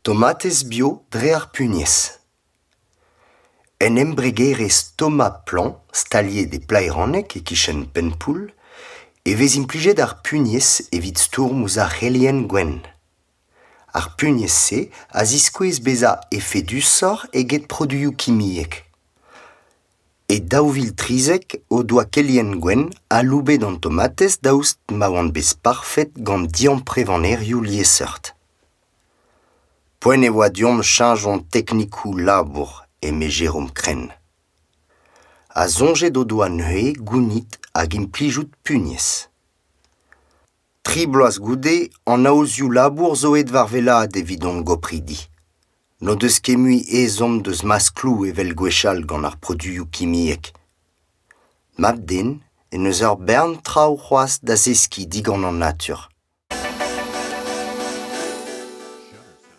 Tomatez bio dre ar pugnez. En embregerezh Thomas Plan, staliet e Plaeraneg e-kichen Pempoull, e vez implijet ar pugnez evit stourm ouzh ar c'helien gwenn. Ar pugnez-se a ziskouez bezañ efedusoc'h eget produioù kimiek. E 2013 o doa kelien gwenn aloubet an tomatez daoust ma oant bet sparfet gant diamprevanerioù liesseurt. Poent e oa deomp cheñch hon teknikoù labour eme Jérôme Krenn. Ha soñjet o doa neuze gounit hag implijout pugnez. Tri bloaz goude, an aozioù labour zo aet war wellaat evit hon gopridi. N'o deus ket mui ezhomm deus maskloù evel gwechall gant ar produioù kimiek. Mab-den en deus ur bern traoù c'hoazh da zeskiñ digant an natur.